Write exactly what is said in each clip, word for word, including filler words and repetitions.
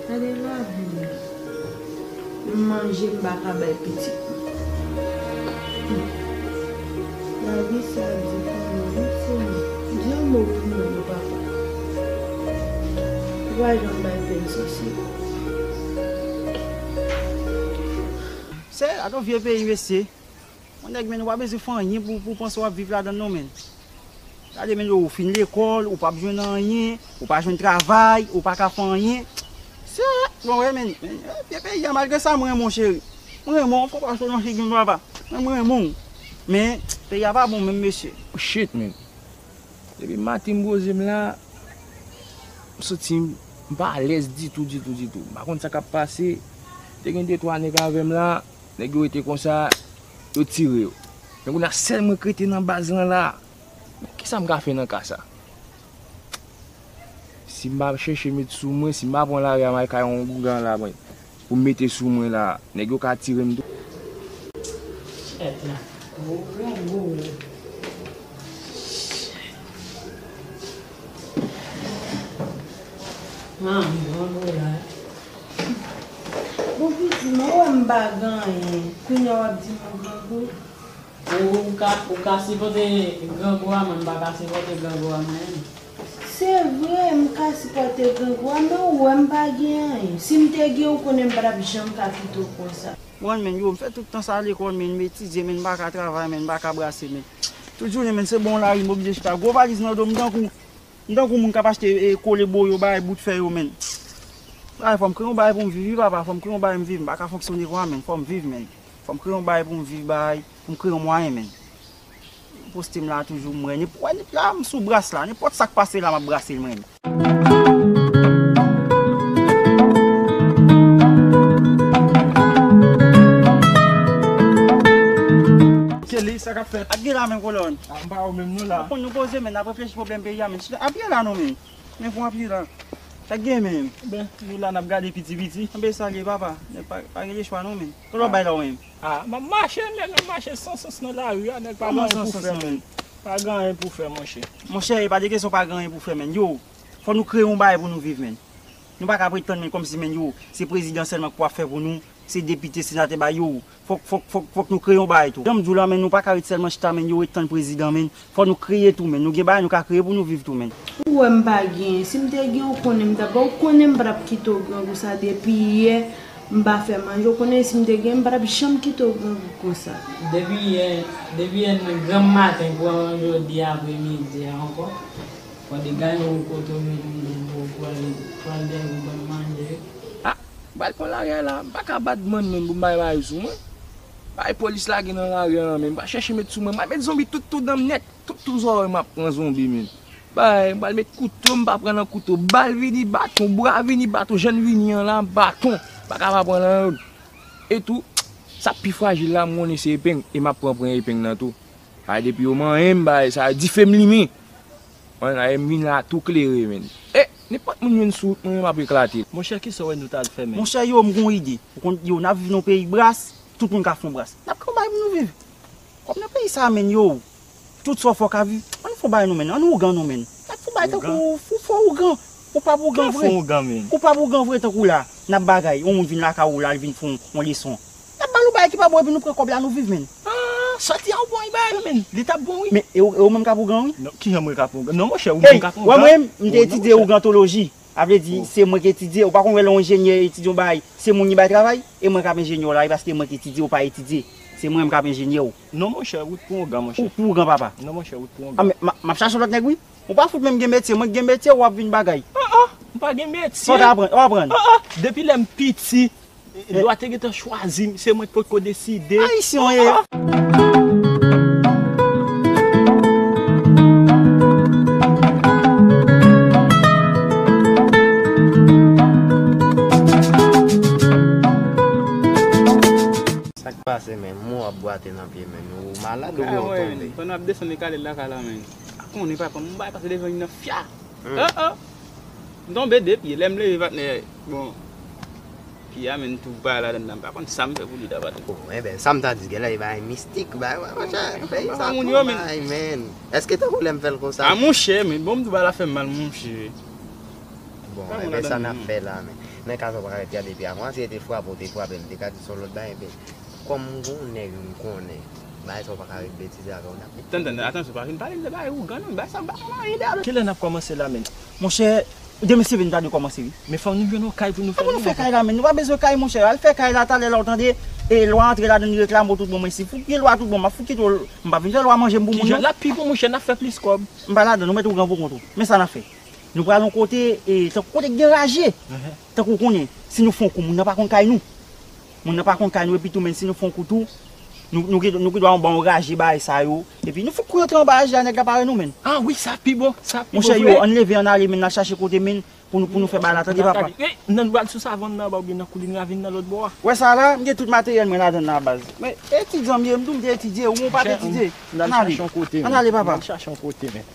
Gade lavi. M manje, m pa ka bay pitit mwen. Lavi sa di pou mwen, wi, Senyè. Di yon mo pou mwen, non, papa. Ou pa janm bay pèn sanse. Se, gade yon vye peyi, mesye. Yon nèg, men, ou pa bezwen fè anyen pou, pou w panse w ap viv ladan l, non, men. Gade, men, ou fin lekòl, ou p ap jwenn anyen, ou pa jwenn travay, ou pa ka fè anyen. Se, bon, wè, men, men, vye peyi a, malgre sa, mwen renmen w, cheri. Mwen renmen w, fò pa w nan figi m, papa. Mwen, mwen renmen w. Men, peyi a pa bon menm, mesye. Shit, men. Depi maten m poze m la, m santi m pa alèz ditou, ditou, ditou. M pa konn sa k ap pase. Te gen de twa nèg avè m la, nèg yo rete konsa, yo tire yo. Men kounye a, sèl mwen k rete nan baz lan la. Men kisa m ka fè nan ka sa? Si m pa chèche met sou mwen, si m pa pran lari a, m al kay yon ougan la, mwen, pou m mete sou mwen la, nèg yo ka tire m tou. Chèt la. Gwo grangou. Manman, grangou la. Bon, pitit mwen, ou wè m pa gen anyen. Kounye a w ap di m ou grangou? Ou, ou ka, ou ka sipòte grangou a, mwen m pa ka sipòte grangou a mwen menm. Se vre, m ka sipòte grangou a, men ou wè m pa gen anyen. Si m te gen, ou konnen m pa t ap janm ka kite w konsa. Bon, men, yo, m fè tout tan sa lekòl, men, m etidye, men, m pa ka travay, men, m pa ka brase, men. Tout jounen, men, se bon lari, m oblije chita. Gwo valiz nan do m, tankou M tankou moun k ap achte, e, kole boyo, bagay bout fè yo, men. Bagay, fò m kreye yon bagay pou m viv, wi, papa, fò m kreye yon bagay m viv, m pa ka fonksyone konsa, men, fò m viv, men. Fò m kreye yon bagay pou m viv, bagay, pou m kreye yon mwayen, men. Poste m la toujou, m wè, nep-, wè, nep-, la, m sou bras la, nenpòt sa k pase la, m ap brase l, mwen. Kelly, sa k ap fèt? Ap gen la, men, kolòn. Ah, m pa wè w menm non la. Bon, nou poze, men, n ap reflechi pwoblèm peyi a, men. Chita, ap gen la, non, men. Men fon ap gen la. Sa k gen, men? Ben, nou la, n ap gade piti piti. Anben, sa l ye, papa. Nèg pa, pa gen lechwa, non, men. Kote w bay la, ou menm? Ah, m ap mache, men, m ap mache san sans nan lari a, nèg pa gen anyen pou fè, men. Pa gen anyen pou fè, monchè. Monchè, e pa de kesyon pa gen anyen pou fè, men. Yo, fò nou kreye yon bagay pou nou viv, men. Nou pa ka pretann, men, kòmsi, men, yo, se prezidan sèlman k pou ap fè pou nou. Se depite, senatè, ba yo. Fòk, fòk, fòk, fòk nou kreye yon bagay tou. Jan m di w la, men, nou pa ka ret sèlman chita, men, yo ret tann prezidan, men. Fò nou kreye tou, men. Nou gen bagay nou ka kreye pou nou viv tou, men. Ou wè m pa genyen. Si m te gen, ou konnen m t ap ba w. Ou konnen m pa t ap kite w grangou sa depi yè. M pa fè manje. Ou konnen si m te gen, m pa t ap janm kite w grangou konsa. Depi yè, depi yè nan granm maten pou al jodi apremidi a ankò. Fò te gaye yon kote w met yon dlo pou al, pou al dèyè yon bann manje. Ah, m pral pran lari a la, m pa ka bat bann moun pou m bay bagay sou mwen. Bay polis lage nan lari a, men m pa chèche met sou mwen, m pa met zonbi tout, tout dan m nèt, tout, tout zòrèy m ap pran zonbi, men. Bay, m pral met kouto, m pa pran nan kouto, bal vini baton, bra vini baton, jèn vini an la, baton, m pa ka pa pran nan yo. E tou, sa pi frajil la, m konnen se epeng, e m ap pran, pran epeng nan tou. Ay, depi yo manyen m, bay, sa dife m limen. Mwen, ay, m vin la tou klere, men. E, nenpòt moun jwenn sou wout mwen, m ap eklate. Monchè, kisa w wè nou ta dwe fè, men? Monchè, yo, m gon ide. Ou konn, yo, n ap viv nan yon peyi bras, tout moun ka fè yon bras. N ap fè yon bagay pou nou viv. Kòm nan peyi sa, men, yo, tout sa w fè w ka viv. Ann fè yon bagay nou, men. Ann ougan nou, men. N ap fè yon bagay tankou, fè, fè ougan. Ou pa ougan vre. Fè ougan, men. Ou pa ougan vre tankou la. N ap bagay. Yon moun vin lakay ou la, l vin fè yon, yon leson. N ap ba nou bagay ki pa bon epi nou pran kòb la nou viv, men. Ah, sòti a ou bon bagay, men. Li t ap bon, wi. Men, e ou, e ou menm k ap ougan, wi. Non, kijan mwen k ap ougan? Non, monchè, ou menm k ap ougan. Wè mwen, m te etidye ougantoloji. A vle di, se mwen k etidye. Ou pa konn wè lè yon enjenyè etidye yon bagay, se moun li bay travay? E mwen k ap enjenyè w la, wi, paske mwen k etidye, ou pa etidye. Se mwen menm k ap enjenyè w. Non, monchè, ou t pou ougan, monchè. Ou pou ougan, papa. Non, monchè, ou t pou ougan. Ah, men, m ap, m ap chache yon lòt nèg, wi. Ou pa fout menm gen metye, mwen k gen metye, w ap vin bagay. Ah, ah, m pa gen metye. Sa w ta aprann, w aprann. Ah, ah, depi lè m piti, lwa te gentan chwazi m, se mwen k potko deside. Ayisyen w ye. Ah, ah. Sa k pase, men? Mou ap bwate nan pye, men. Ou malad ou byen w tonbe? Pandan w ap desann eskalye lakay la, men. Pa konnen, papa, m bay pase devan li nan fya. Hmm. Ah, ah. M tonbe de pye, lè m leve, patnè, bon. Ki a, men, tou bagay ladann nan, m pa konn sa m fè pou li la, patnè. Bon, enben, sa m ta di, genlè e bagay mistik, bagay, monchè, peyi sa tou bay, men. Èske tankou lè m fè l konsa? A, monchè, men, bon, m tou bagay la fè m mal, monchè. Bon, enben, sa n ap fè la, men. Nan ka sa w pa ka ret gade pye a, kòmanse te frape, w te frape, m te ka di se yon lòt bagay, men. Kòm m gon nèg m konnen, bagay sa w pa ka ret betize avè w, n ap met. Tann, tann, atansyon, pa vin pale m de bagay ougan, non, bagay sa m pa konn anyen de avè l. Kilè n ap kòmanse la, men? Monchè, demen se vre nou ta dwe kòmanse, wi. Men fò nou jwenn yon kay pou nou fè. Sa pou nou fè kay la, men? Nou pa bezwen kay, monchè. Al fè kay la, talè la, w tande, e lwa antre ladann, li reklame w tout bon, mwen si fouke lwa tout bon, m ap fouke tou, m pa vin fè lwa manje m pou moun, non. Kijan l ap pi bon, monchè, n ap fè plis kòb. M pa ladann, ou mèt ou gran pou kont ou. Men sa n ap fè. Nou pral yon kote, e, tankou kote k gen raje. Tankou w konnen, si nou fè yon kou, moun nan pa konn kay nou. Moun nan pa konn kay nou, epi tou, men si nou fè yon kou tou, nou, nou gen, nou gen dwa anba yon raje bagay sa yo. Epi nou fout kou rantre anba raje a, nèg la pa wè nou, men. A wi, sa pi bon, sa pi bon. Monchè, yo, ann leve, ann ale, men, n al chache kote, men, pou nou, pou nou fè bagay la, tande, papa. Ey, nan nou al sou savann nan, oubyen nan koulin ravin nan lòt bò a. Wè sa la, m gen tout materyèl mwen ladann nan, baz. Men, etidyan m ye, m tou m te etidye, ou menm ou pa t etidye. Ann ale. Ann ale, papa. Ann chache yon kote, men.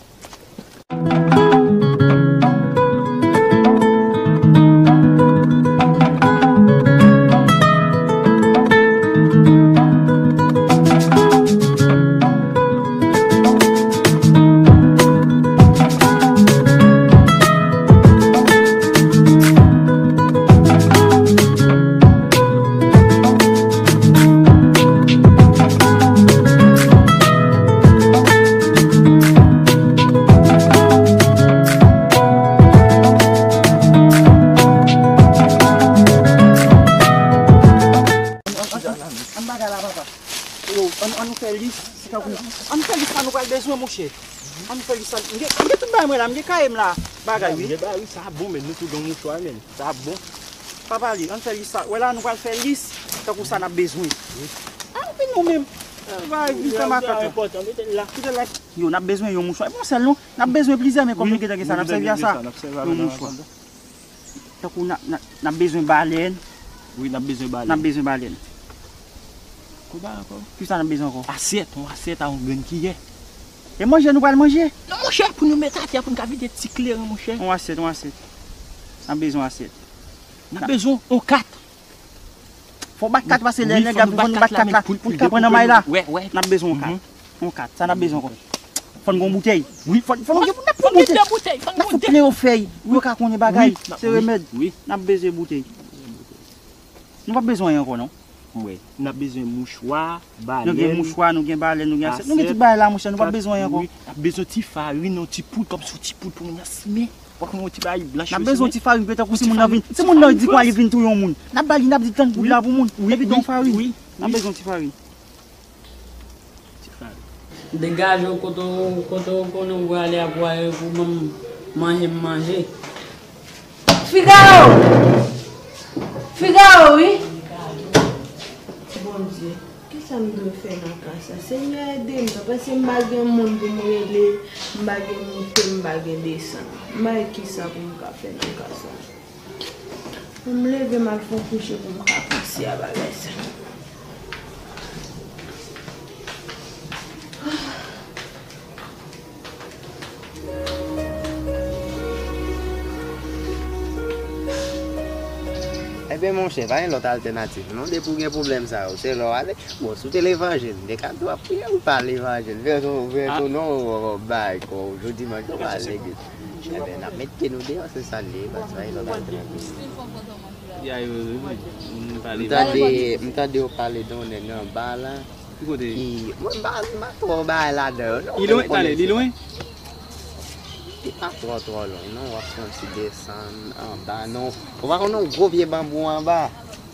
Ann bagay la, papa. Yo, ann, ann nou fè lis, se tankou, ann nou fè lis sa nou pral bezwen, monchè. Ann nou fè lis sa. M gen, m gen tout bagay mwen la, m gen kaye m la, bagay, wi. M gen bagay, wi, sa bon, men nou tou gen mouchwa, men. Sa bon. Papa li, ann fè lis sa. Wè la, nou pral fè lis, tankou sa n ap bezwen. Wi. A, vin nou menm. Bagay, vin fè makak la. Enpòtan, mete l la. Kite l la. Yo, n ap bezwen yon mouchwa. E pa yon sèl, non. N ap bezwen plizyè, men kòm nou gentan gen sa, n ap sèvi a sa. Yon mouchwa. Tankou n ap, n ap, n ap bezwen balèn. Wi, n ap bezwen balèn. N ap bezwen balèn. Kouba ankò? Kisa n ap bezwen ankò? Asyèt, yon asyèt a yon grenn kiyè. E manje nou pral manje? Non, monchè, pou nou met atè, pou n ka vide ti kleren, monchè. Yon asyèt, yon asyèt. N ap bezwen yon asyèt. N ap bezwen yon kat. Fò w bat kat, pase lè nèg la vin, fò nou bat kat la pou l ka pran nan may la. N ap bezwen yon kat. Yon kat, sa n ap bezwen ankò. Fò n gon boutèy. Wi, fò, fò n gon, n ap fè boutèy. N ap fè pleyofèy pou yo ka konnen bagay. Se remèd. N ap bezwen boutèy. Nou p ap bezwen anyen ankò, non. Wi. N ap bezwen mouchwa, balèn. Nou gen mouchwa, nou gen balèn, nou gen asyèt. Nou gen tout bagay la, monchè, nou p ap bezwen anyen ankò. Wi. N ap bezwen ti farin, yon ti poud, kòmsi yon ti poud pou moun nan simen. Fòk nou yon ti bagay blanch. N ap bezwen yon ti farin, petèt kou si moun nan vin, si moun nan di kwa li vin touye yon moun. N ap ba li, n ap di tann poud la pou moun. Epi don farin. Wi, wi. N ap bezwen yon ti farin. Degaje w kote w, kote w konnen w prale a pou ale pou ban m manje m manje. Figaro! Figaro, wi! Bondye, kisa m dwe fè nan ka sa? Senyè, ede m, non, paske m pa gen moun pou m rele, m pa gen moute, m pa gen desann. M pa wè kisa pou m ka fè nan ka sa. Pou m leve m al fè yon kouche pou m ka panse a bagay sa. Ebyen, monchè, pa gen lòt altènativ, non. Depi w gen pwoblèm sa yo, se la w ale. Bon, si w te levanjil, m te ka di w ap priye, ou pa levanjil. Vè tou, vè tou, non, bay kò w. Jodi dimanch, ou pa al legliz. Ebyen, n ap met pye nou deyò, se sa l ye, pa gen lòt altènativ. M tande, m tande yo pale de yon nèg anba la. Ki kote? Ki, mwen, m pa, m pa twò bay ladan yo, non. Li lwen, tande, li lwen? Li pa twò, twò lwen, non. W ap fè yon ti desann anba, non. Ou pa konn yon gwo pye banbou anba?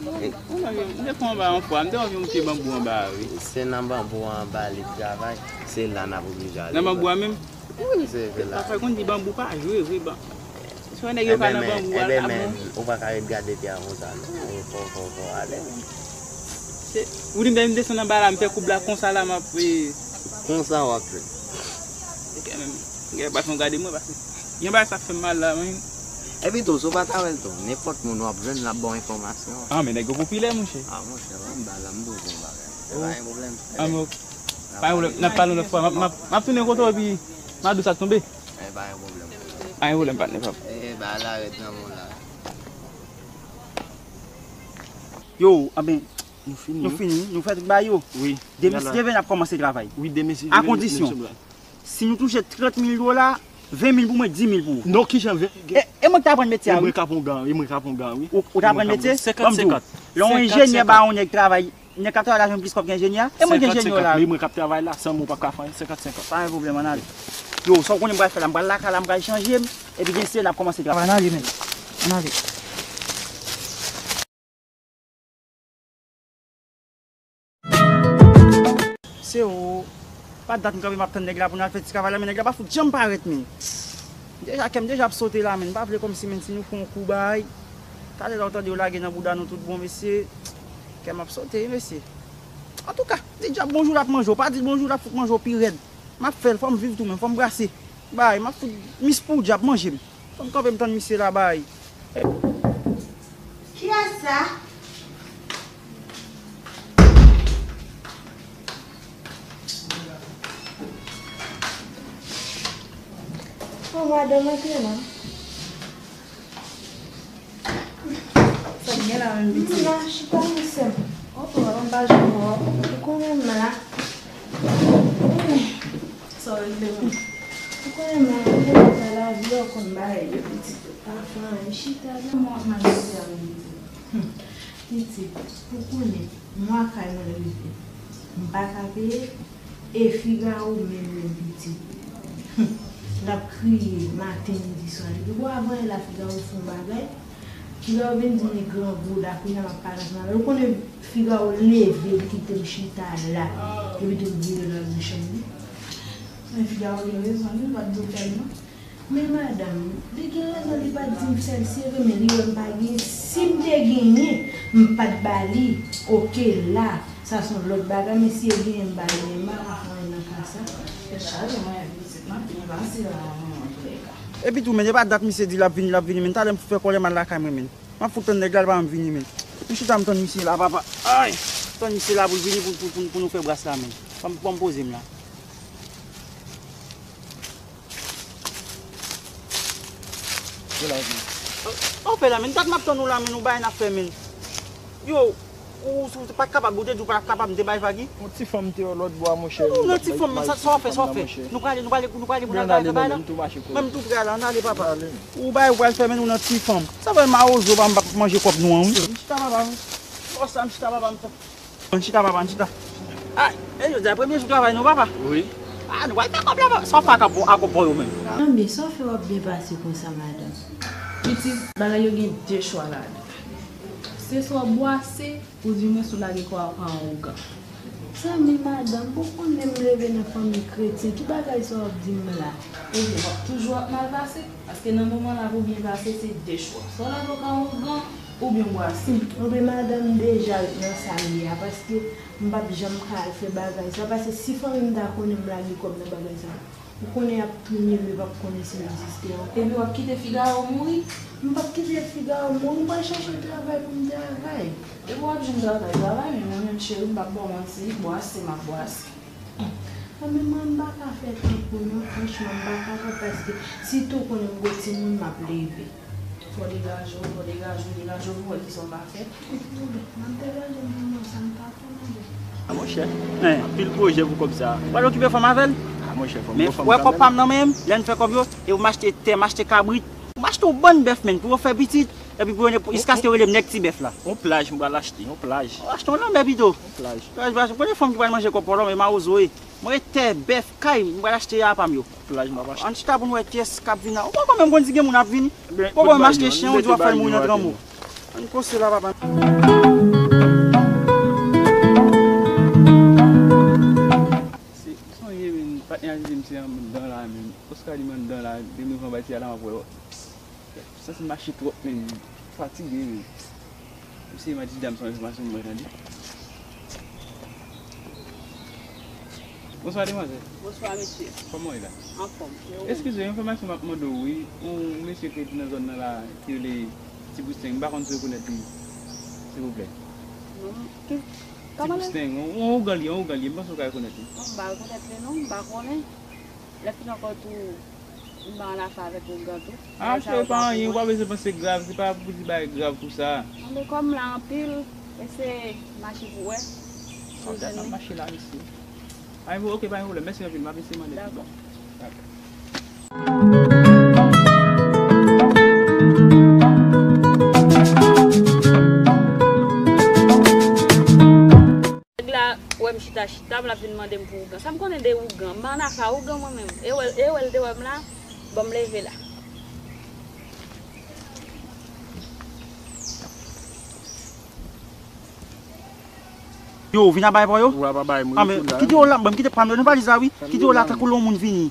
Mwen menm, m te fè anba yon fwa, m te anvi yon pye banbou anba a, wi. Se nan banbou anba li travay, se la n ap oblije ale. Nan banbou a menm? Wi, se vre la. Pafwa, konn di banbou pa jwe vre, ban. Swa nèg yo ka nan banbou a, men, ou pa ka ret gade pye a konsa, non. Fò, fò, fò ale. Se, ou di m desann anba la, m fè koub la konsa la, m ap, e, konsa w ap fè. Ok, men, gen pa fè w gade mwen, paske gen bagay sa fè m mal la, men. Epi tou, si w pa ta wè l tou, nenpòt moun w ap jwenn, l ap ba w enfòmasyon. A, men nèg yo popilè, monchè. A, monchè, anba la, m poze yon bagay. Se pa gen pwoblèm. A, men ok. Pa gen pwoblèm. N ap pale yon lòt fwa. M ap, m ap, m ap tounen kote w epi m ap di w sa k tonbe. E, pa gen pwoblèm. Pa gen pwoblèm, patnè, frè m. E, ba la, ret nan men w la. Yo, anben, nou fini, nou fini, nou fè tout bagay yo. Wi. Demen, si Dye vle, n ap kòmanse travay. Wi, demen, si Dye vle, nou sou bra. A kondisyon, si nou touche trant mil dola, ven mil pou mwen, di mil pou ou. Non, kijan ven? E, e mwen ki t aprann metye a, wi. E mwen k ap pran gan, e mwen k ap pran gan, wi. Ou, ou t aprann metye? Senkant, senkant. Lè yon enjenyè ba yon nèg travay, nèg k ap travay la jwenn plis kòb ke enjenyè a. E mwen ki enjenyè la, wi. Senkant, senkant, wi, mwen k ap travay la, san mwen, ou p ap ka fè anyen, senkant, senkant. Pa gen pwoblèm, ann ale. Yo, sa w konnen m pral fè la, m pral lakay la, m pral chanje m, epi gen se n ap kòmanse travay. Ann ale, men. Ann ale. Se ou. Pa dat m kanpe m ap tann nèg la pou n al fè ti travay la, men nèg la pa fout janm parèt, men. Deja, kè m deja ap sote la, men. M pa vle kòmsi, men, si nou fè yon kou bay. Talè la w tande yo lage nan bouda nou tout bon, mesye. Kè m ap sote, wi, mesye. Antouka, di dyab bonjou, l ap manje w. Pa di l bonjou, l ap fout manje w pi rèd. M ap fè l, fò m viv tou, men fò m brase. Bay, m ap fout mis pou dyab manje m. Fò m kanpe m tann misye la bay. Kiyès sa? O, madanm, antre non. Sa k gen la menm, pitit? M la, chita, wi, sè m. Oke, papa m pa janm wè w. Ou konnen m la. Sa w regle menm? Ou konnen m la, m te kontan lavi a, w konn bagay yo, pitit. Pa fè anyen, chita la. Mwen ap mal pase a menm, pitit. Hmm. Pitit, ou konnen, mwa kay mwen rive. M pa ka peye. E Figaro menm, menm pitit. L ap kriye maten, midi, swa. Depi bò avan yè la, Figaro fè yon bagay. Figaro vin di m li grangou la, kounye a m ap pale ansanm avè l. Ou konnen Figaro leve, li kite m chita la. Epi tou l vire l al nan chanm li. Men Figaro gen rezon, li pa t dwe fè l non. Men madanm, li gen rezon, li pa t di m fè l, se vre, men li wè m pa gen. Si m te genyen, m pa t ba li, oke, la, sa se yon lòt bagay, men si e genyen, m ba li, men m pa ka fè anyen nan ka sa. Tèt chaje, mwen, pitit, m ap byen pase la, mwen, antoulèka. Epi tou, men, e pa dat misye di l ap vini, l ap vini, men, talè m fè kòlè m al lakay mwen, men. M ap fout tann nèg la, l pa janm vini, men. M chita, m tann misye la, papa. Ay! Tann misye la pou l vini pou, pou, pou, pou nou fè bras la, men. Ban m, ban m poze m la. Yo la, yo. An fè la, men, dat m ap tann ou la, men, ou bay n ap fè, men. Yo, ou, ou, ou pa t kapab, ou te di ou pa t ap kapab, m te bay vag, wi. Yon ti fanm te wè lòt bò a, monchè. Ou nan ti fanm, men, sa, sa w ap fè, sa w ap fè. Nou prale, nou prale, nou prale pou n al bay travay la. Mwen, m tou prè la, ann ale, papa. Ou bay, ou pral fè, men, ou nan ti fanm. Sa fè mawozo, pa m p ap manje kòb nou an, wi. M chita, papa, m. Bòs la, m chita, papa, m. Ann chita, papa, ann chita. Ay, e jodi a premye jou travay nou, papa. Wi. A, nou pral fè kòb la, papa. Sa w fè ak, ak, ak bò yo menm? Anben, sa w fè w ap byen pase konsa, madanm? Pitit, bagay yo gen de chwa ladan. Se swa w bwase, oudimwens ou lage kò a pa yon ougan. Zanmi madanm, ou konnen m leve nan fanmi kretyen, ki bagay sa w ap di m la? Ebyen, w ap toujou ap mal pase. Paske nan moman la pou byen pase, se de chwa. Swa w lage w ka ougan, oubyen w bwase. Anben madanm, m deja ret nan sa m ye a, paske m p ap janm ka al fè bagay sa, paske si fanmi m ta konnen m lage kòb nan bagay sa, ou konnen y ap touye m, yo p ap konnen si m egziste ankò. Epi w ap kite Figaro mouri? M p ap kite Figaro mouri, m pral chache travay pou m travay. Depi w ap jwenn travay, travay, men mwen menm cheri, m p ap ba w manti, bwase m ap bwase. Anben mwen, m pa ka fè tankou non, franchman, m pa ka fè, paske sitou w konnen m gon timoun m ap leve. Fò w degaje w, fò w degaje w, degaje w pou w wè kisa w ka fè. Anben, m ap degaje m pou mwen, sa m pa konnen. A monchè, men, anpil pwojè pou kòb sa. W pral okipe fanm avè l? A monchè, fò m gon fanm kanmenm. Men wè kòb pa m nan men m, lè n fè kòb yo, e pou m achte tè, m achte kabrit, pou m achte yon bann bèf, menn, pou yo fè pitit, epi pou yo, jiskaske yo rele m nèg ti bèf la. Yon plaj m pral achte, yon plaj. Achte yon lanmè pito. Yon plaj. Plaj, plaj, konnen fanm ki pral manje kòb pa w la, men mawozo e. Mwen tè, bèf, kay, m pral achte apa m yo. Plaj m ap achte. Ann chita pou n wè kiyès k ap vin la. Ou poko menm konn si gen moun ap vini. Poko menm achte chen, ou di w ap fè l mouri nan granmo. Ann kose la, papa. Se, sonje, men, patnè a di m se anndan la, men. Oscar di m anndan la, demen van bay ti a la, m ap wè. Santi m mache twòp, men. Fatige, men. Mesye, m a di dam sa yon enfòmasyon pou mwen tande. Bonswa, demwazèl. Bonswa, mesye. Kòman w ye la? Anfòm. E ou? Eskize, yon enfòmasyon m ap mande w, wi. Yon mesye ki rete nan zòn nan la, ki rele Ti Bousteng, m pa konn si w rekonèt li, silvouplè. Non, ki, kòman l? Ti Bousteng, yon, yon ougan li ye, yon ougan li ye, m panse w ka rekonèt li. Non, m pa rekonèt li, non, m pa konnen. Lè fini ankò tou, m pa annafè avèk ougan tou. A, cheri, pa anyen, ou pa bezwen panse grav, se pa pou di bagay grav pou sa. Anben kòm m la anpil, Eseye mache pou wè si w jwenn li. Mache la, mesye. Pa gen pwoblèm, ok, pa gen pwoblèm. Mèsi anpil, m ap eseye mande. Dakò. Nèg la wè m chita chita, m l ap vin mande m pou ougan. Sa m konnen de ougan? M pa nan afè ougan mwen menm. E wè, e wè l te wè m la, ban m leve la. Yo, ou vin a bay pa yo? Ou ap bay mwen. Ah, men kite yo la, ban m kite pa m yo nan valiz la, wi. Kite yo la tankou lè yon moun vini.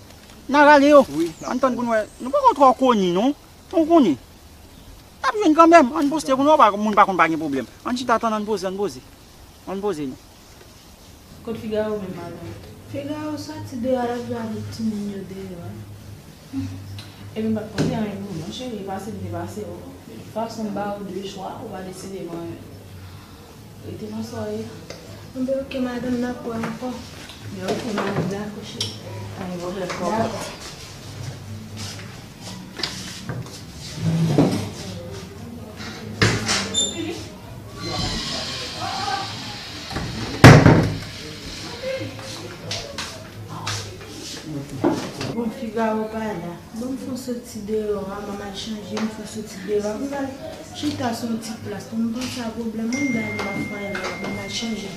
N a rale yo. Wi, n ap tann pou n wè. Nou poko twò koni, non. Nou konnen. N ap jwenn kanmenm. Ann poste pou nou, pa, moun pa konn pa gen pwoblèm. Ann chita tann, ann poze, ann poze. Ann poze nou. Kot Figaro menm, madanm? Figaro soti deyò, l ap jwe avèk timoun yo deyò a. Ebyen, m p ap konte anyen pou ou non, cheri, pase m te pase w. De tout fason, m ba ou de chwa, ou pa deside pran youn. Rete nan sa w ye. Bon, ben, ok, madanm, n ap wè ankò. Ben, ok, madanm, dakò, cheri. Anyen pwoblèm, kòman? Dakò. Bon, Figaro pa la. Bon, m fè yon soti deyò a, m al chanje, m fè yon soti deyò a. M al chita sou yon ti plas pou m panse a pwoblèm mwen, m gade m ap fè anyen la, bon, m al chanje.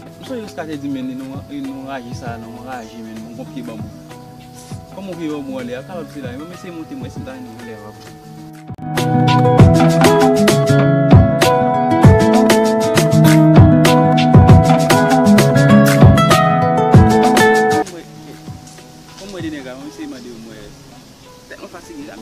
M sonje Oscar te di m, men, li nou, li nou raje sa, nou raje, men, m gon pye ban mwen. Kòman w pye ban mwen anlè a? Kapab se la, men m eseye monte mwen, si m ta jwenn yon lè, w ap. Kòman w ede nèg la? M eseye mande yo, mwen. Tèlman fatige la.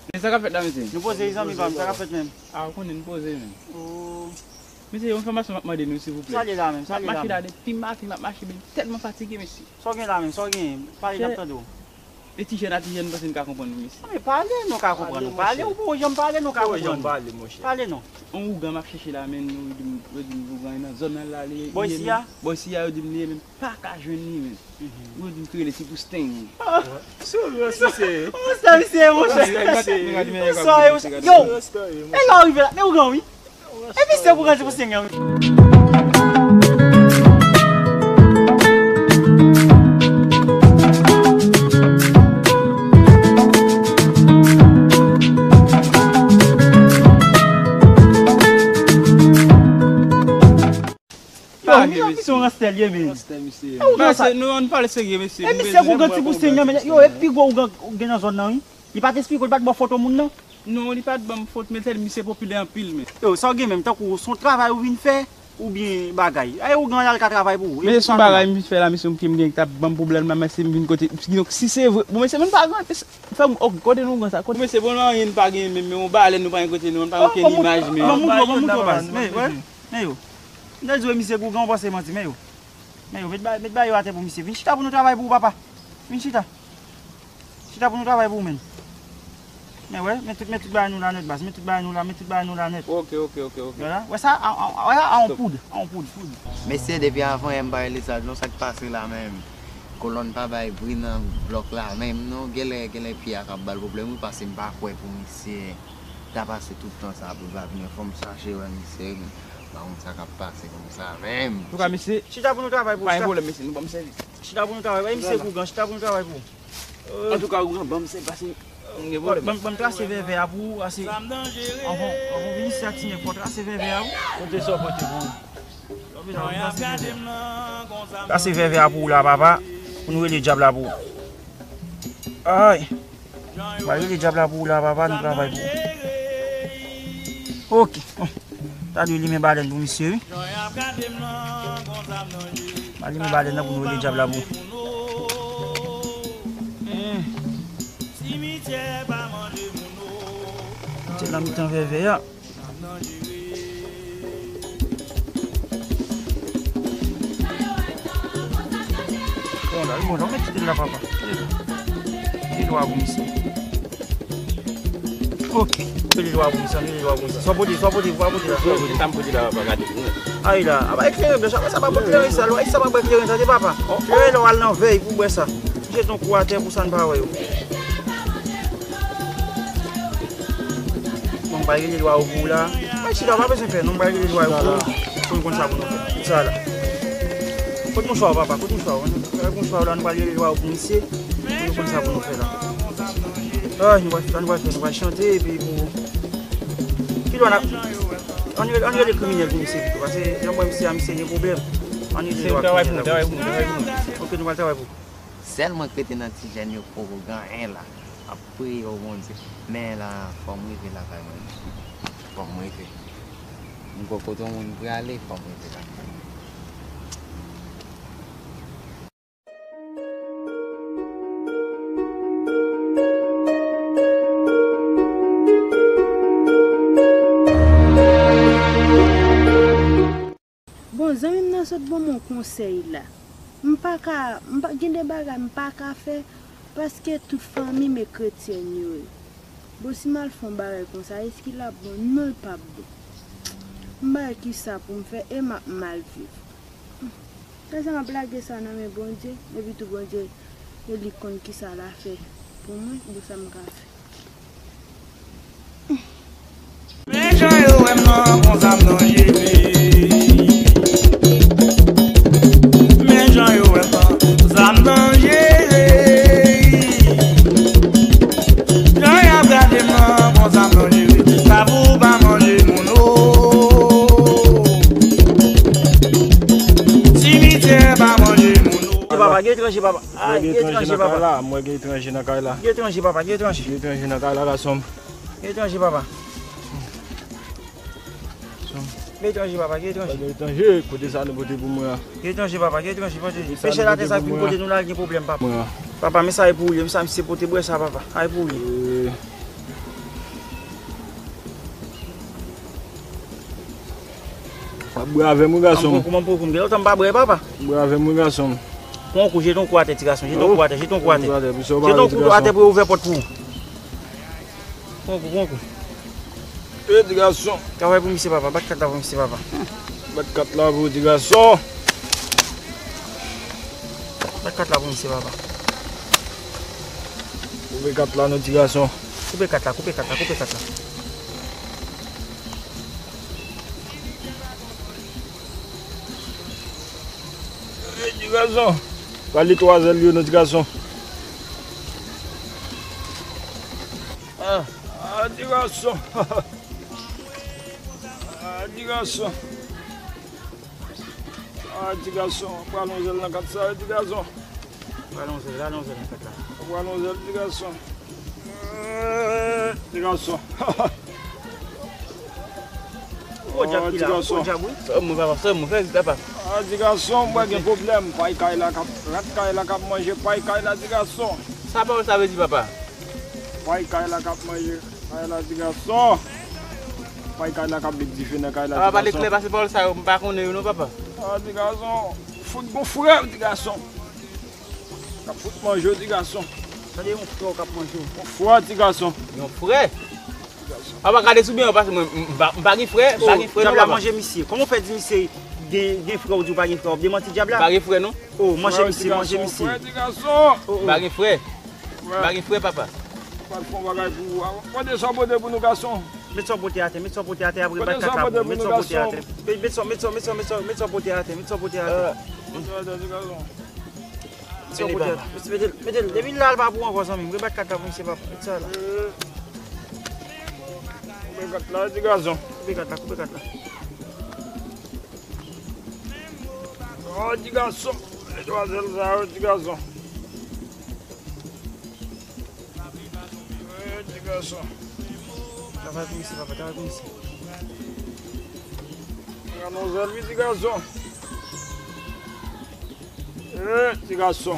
Men sa k ap fèt la, mesye? Nou poze, zanmi pa m, sa k ap fèt menm? A, ou konnen nou poze menm. Oh. Mesye, yon enfòmasyon m ap mande nou, silvouplè. Sa l ye la menm, sa l ye la menm? M ap mache la depi maten, m ap mache, men tèlman fatige, mesye. Sa w gen la menm, sa w gen? Pale, n ap tande w. E ti jèn a ti jèn, m panse n ka konprann nou, mesye. A, men pale, nou ka konprann nou. Pale, ou poko janm pale, nou ka konprann nou. Pale, monchè. Pale non. On ougan m ap chèche la, men yo di m, yo di m ougan nan zòn nan la, li ye. Bò isi a? Bò isi a, yo di m li ye, men m pa ka jwenn li, men. Yo di m ki rele Ti Poustin. Ah, se ou menm, misye. Monchè, misye, monchè. Yo, e la w rive la, men ougan, wi. E misye pou rantre pou senk an, wi. Yo, misye yon ranstè l ye, men. Ranstè, misye. E ougan sa? Nou, ann pale serye, mesye. E misye pou rantre pou senk an, men. Yo, e pi gwo ougan gen nan zòn nan, wi. Li pa t esplike w, li pa t ba w foto moun nan? Non, li pa t ban m foto, men tèl misye popilè anpil, men. Yo, sa w gen menm, tankou se yon travay ou vin fè, oubyen bagay? Ay, ougan al ka travay pou ou. Men se yon bagay m vin fè la, mesye, m gen, m gen ki t ap ban m pwoblèm la, mesye, m vin kote. Donk, si se vre, bon, mesye, men pa gen, fè m, ok, kote nou ougan sa, kote. Mesye, bon, anyen n pa gen menm, men yon balèn nou pa gen kote nou, n pa gen okenn imaj, men. Ban m montre w, ban m montre w, baz. Men, wè, men yo. M te di w, misye ougan, w panse manti, men yo. Men yo, met ba-, met bagay yo atè pou misye. Vin chita pou nou travay pou ou, papa. Vin chita. Chita pou nou travay pou ou, menn. Men wè, met tout, met tout bagay nou la nèt, baz. Met tout bagay nou la, met tout bagay nou la nèt. Ok, ok, ok, ok. Wè la, wè sa, a, a, wè sa, a on poud, a on poud. Mesye, depi avan yè m pa rele sa, non, sa k pase la menm? Kolòn pa bay bri nan blòk la menm, non. Genlè, genlè pye a k ap ba l pwoblèm, wi, paske m pa kwè pou misye ta pase tout tan sa pou l pa vini. Fò m chache wè misye, wi. M pa konn sa k ap pase konsa menm. Antouka, mesye, chita pou nou travay pou ou, pa gen pwoblèm, mesye, nou ban m sèvis. Chita pou nou travay, bay misye ougan, chita pou nou travay pou ou. Antouka, ougan, ban m sèvis, pase m gen pwoblèm. Ban, ban m trase vèvè a pou ou, ase, anvan, anvan w vin isi a, ti nèg, fò w trase vèvè a, wi. Kote sa w pote pou ou? Trase vèvè a pou ou la, papa, pou nou rele dyab la pou ou. Ay. M a rele dyab la pou ou la, papa, nou travay pou ou. Ok. Bon. Ta dwe limen balèn pou misye, wi. M a limen balèn nan pou nou rele dyab la pou ou. Hmm. Se nan mitan vèvè a. Bon, la, bon, la, mete la, papa. Kite lwa pou misye. Ok. Mete lwa pou misye, mete lwa pou misye. Sa pote, sa pote, sa pote la. Sa pote, sa m pote la, papa, gade pou mwen. Ay la, aba eklere, blan, sa pa bon kleren sa, lwa, sa pa bon kleren sa, de papa. Kleren lè w al nan vèy pou bwè sa. Jete yon kou atè pou sa n pa wè yo. Bon, m pral rele lwa yo pou ou la. Mwen chita, pa bezwen pè, non, m pral rele lwa yo pou ou. Pou nou konn sa pou nou fè. Sa la. Kot mouchwa w, papa, kot mouchwa w? Kot mouchwa w la, nou pral rele lwa yo pou misye. Pou nou konn sa pou nou fè la. Ah, nou pral fè, nou pral fè, nou pral chante, epi pou. Ki lwa n ap. Ann rele, ann rele kriminèl pou misye pito, paske jan m wè misye a, misye gen pwoblèm. Ann rele lwa kriminèl la pou misye. Ok, nou pral travay pou ou. Sèl mwen k rete nan ti jèn yo k poko gen anyen la. M ap priye o Bondye. Men la, fò m rive lakay mwen. Fò m rive. M gon kote yon moun prale, fò m rive lakay mwen. Bon, zanmi m nan sot ban m yon konsèy la. M pa ka, m pa, gen de bagay m pa ka fè paske tout fanmi m e kretyèn yo ye. Bon, si m al fè yon bagay konsa, èske l ap bon? Non, l p ap bon. M pa wè kisa pou m fè e m ap mal viv. Konsa m ap lage sa nan men Bondye, epi tou Bondye, e li konn kisa l a fè pou mwen, bon, sa m ka fè. Men jan yo wè m nan, konsa m danjere. Men jan yo wè m nan, konsa m danjere. Jan y ap gade m nan, konsa m danjere. Sa pou pa manje moun, o. Simityè pa manje moun, o. Papa, gen etranje, papa. Ay, gen etranje nan kay la. Mwen gen etranje nan kay la. Gen etranje, papa, gen etranje. Gen etranje nan kay la, gason m. Gen etranje, papa. Gen etranje, papa, gen etranje. Gen etranje, kote sa nou pote pou mwen an? Gen etranje, papa, gen etranje, pote. Pechè latè sa pou kote nou la gen pwoblèm, papa. Papa, men sa e pou ou ye, men sa misye pote bwè sa, papa. Ay pou ou ye. Eh. Pa bwè avè m, wi, gason m. Kouman pou koum, gen lontan m pa bwè, papa. Bwè avè m, wi, gason m. Pran yon kou, jete yon kou atè, ti gason, jete yon kou atè, jete yon kou atè. Jete yon kou atè pou yo ouvè pòt pou ou. Pran yon kou, pran yon kou. E, ti gason. Travay pou misye, papa, bat kat la pou misye, papa. Bat kat la pou ti gason. Bat kat la pou misye, papa. Koupe kat la, non, ti gason. Koupe kat la, koupe kat la, koupe kat la. Ey, ti gason. Pral netwaye zèl yo, non, ti gason. Ah, ah, ti gason. Ah, ti gason. Ah, ti gason, pral yon zèl nan kat sa, ti gason. Pral yon zèl, pral yon zèl nan kat la. Pral yon zèl, ti gason. Eh, ti gason. Gwo djab ki la, gwo djab, wi. Sè mwen, papa, sè mwen, fè vit, papa. Ah, ti gason, mwen gen pwoblèm. Pay kay la k ap, rat kay la k ap manje pay kay la, ti gason. Sa pawòl sa vle di, papa? Pay kay la k ap manje. Kay la, ti gason. Pay kay la k ap met dife nan kay la, ti gason. Papa, pale klè, pase pawòl sa yo, m pa konnen yo non, papa. Ah, ti gason. Fout gon frè, ti gason. K ap fout manje w, ti gason. Tande yon frè w k ap manje w. Yon frè, ti gason. Yon frè? Ti gason. Papa, gade sou byen, pase mwen, m, m pa, m pa gen frè, m pa gen frè non, papa. Djab la manje misye. Kòman w fè di misye gen, gen frè, w di w pa gen frè? W ap demanti djab la? M pa gen frè non. Oh, manje misye, manje misye. Frè, ti gason. Oh, oh. M pa gen frè. M pa gen frè, papa. Pral fè yon bagay pou ou. Pote sa w pote pou nou, gason. Met sa w pote atè, met sa w pote atè, apre bat kat la pou ou. Met sa w pote atè. Met, met sa, met sa, met sa, met sa, met sa w pote atè, met sa w pote atè. Pote atè, ti gason. Met sa w pote atè. Mete, mete, mete l. Depi l la, l pa pou ankò, zanmi m. Rebat kat la pou misye, papa. Met sa la. Koupe kat la, ti gason. Koupe kat la, koupe kat la. Oh, ti gason. Netwaye zèl sa yo, ti gason. Eh, ti gason. Travay pou misye, papa, travay pou misye. Pran yon zèl, wi, ti gason. Eh, ti gason.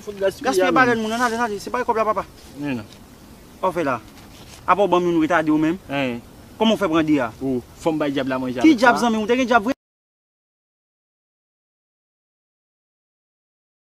Gaspiye bagay moun nan, ale, ale, se pa kòb la, papa. Sa w fè la? Apa w ban m youn retade ou menm? Kòman w fè pran de a? Ou, fò m bay dyab la manje avèk sa. Ki dyab, zanmi? Ou te gen dyab vre?